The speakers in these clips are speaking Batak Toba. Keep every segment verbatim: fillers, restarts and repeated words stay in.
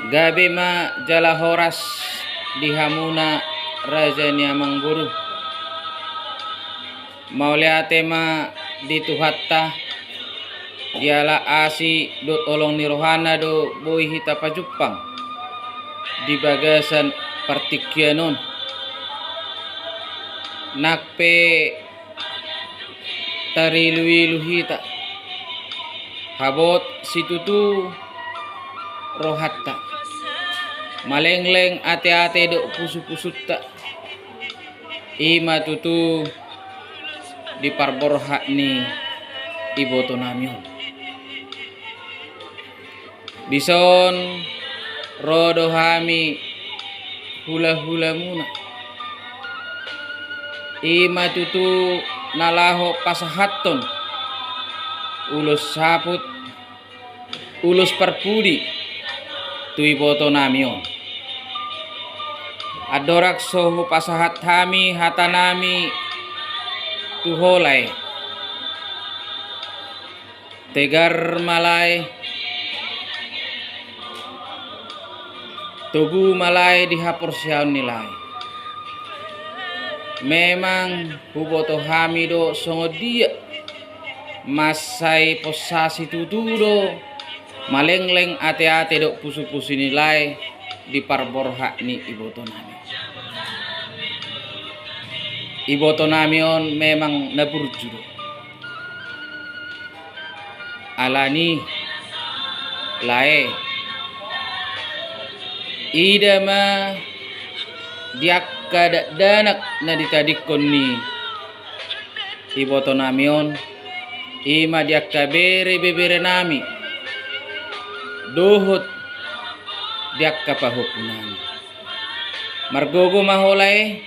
Gabe ma jala horas di hamuna raja ni amangboru. Mauliate ma di Tuhanta, diala asi dohot holong ni rohana do boi hita pajumpang di bagasan partingkian on. Nang pe tarilu-ilu hita, habot situtu rohanta, malengleng ate-ate dohot pusu-pusunta, i ma tutu di parborhat ni ibotonami on. Dison ro do hami hula-hulamuna, i ma tutu na laho pasahathon ulos saput, ulos parpudi tu ibotonami on. Andorang so hupasahat hami hatanami tu ho, lae, tegar ma, lae, togu ma, lae, di haporseaon ni lae. Memang huboto hami do songon dia mansai possa situtu do malengleng ate-ate dohot pusu-pusu ni lae di parborhat ni ibotonami. Ibotonami on memang na burju do. Alani, lae, ida ma di angka dakdanak na ditadingkon ni ibotonami on, i ma di angka bere-beberenami dohot di angka pahompunami. Margogo ma ho, lae,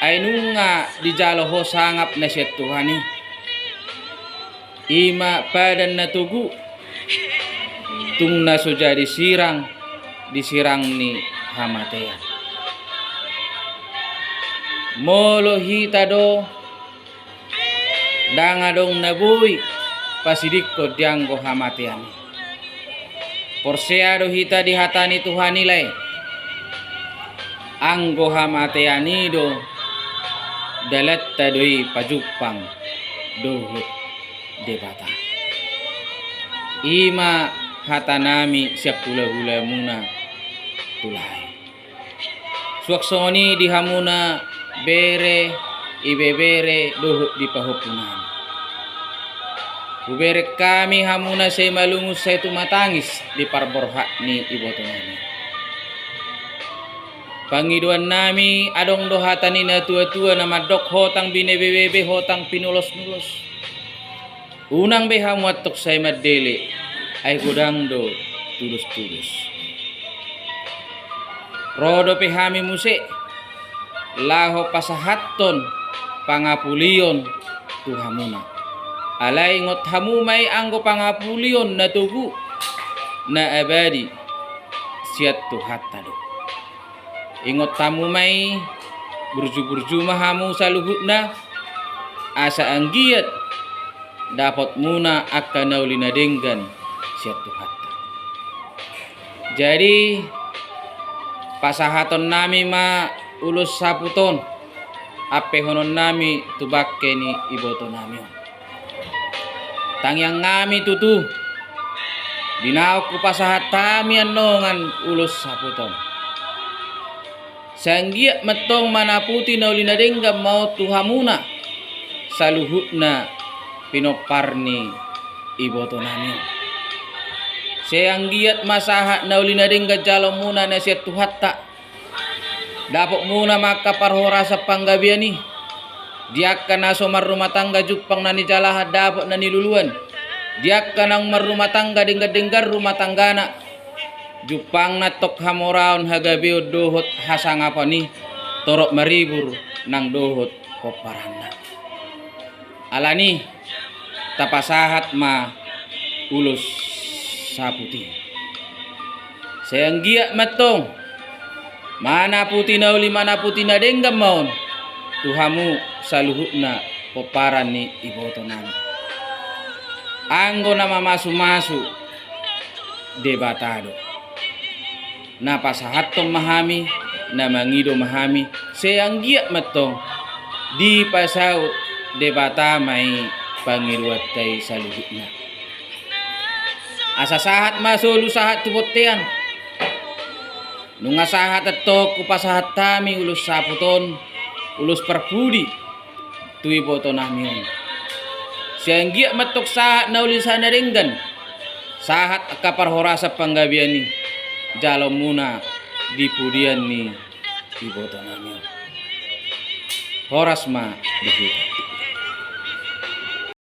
ai nunga dijalo ho sangap na sian Tuhan i. I ma padan na togu, tung na so jadi sirang di sirang ni hamatean. Molo hita do, ndang adong na boi pasidingkon di anggo hamatean i. Porsea do hita di hata ni Tuhan i, lae. Anggo hamatean i do dalanta do i pajumpang dohot Debata. I ma hatanami sian hula-hulamuna tu lae. Suang songon i di hamuna bere, ibebere dohot di pahompunami. Hubereng hami hamuna sai malungun sai tumatangis di parborhat ni ibotonami. Pangidoannami, adong do hata ni natua-tua na mandok: Hotang binebe-bebe, hotang pinulos-nulos. Unang be hamu antong sai mandele, ai godang do tudos-tudos. Ro dope hami muse laho pasahathon pangapulion tu hamuna. Alai ingot hamu ma i anggo pangapulion na togu, na abadi sian Tuhanta do. Ingot hamu ma i, burju-burju ma hamu saluhutna, asa anggiat dapotmuna angka na uli na denggan sian Tuhanta. Jadi, pasahatonnami ma ulos saput on, ampehononnami tu bangke ni ibotonami on. Tangiangnami tutu, di naung hupasahat hami annon ulos saput on, sai anggiat ma antong manaputi na uli na denggan ma on tu hamuna saluhutna pinompar ni ibotonami on. Sai anggiat ma sahat na uli na denggan jaloonmuna na sian Tuhanta. Dapotmuna ma angka parhorasan panggabean i. Di angka na so marrumah tangga jumpang na nijalahan dapot na niluluan. Di angka naung marrumah tangga denggan-denggan rumah tanggana, jumpangna antong hamoraon, hagabeon dohot hasangapan i, torop maribur nang dohot pomparanna. Alani, tapasahat ma ulos saput i. Sai anggiat ma antong manaputi na uli, manaputi na denggan ma on tu hamu saluhutna pomparan ni ibotonami. Anggo na mamasu-masu Debata do. Na pasahathon ma hami, na mangido ma hami, sai anggiat ma antong dipasaut Debata ma i pangidoanta i saluhutna. Asa sahat ma solu sahat tu bontean. Nunga sahat antong hupasahat hami ulos saput on, ulos parpudi tu ibotonami on. Sai anggiat ma antong sahat na uli sahat na denggan, sahat angka parhorasan panggabean i jaloonmuna di pudian ni ibotonami on. Horas ma di hita.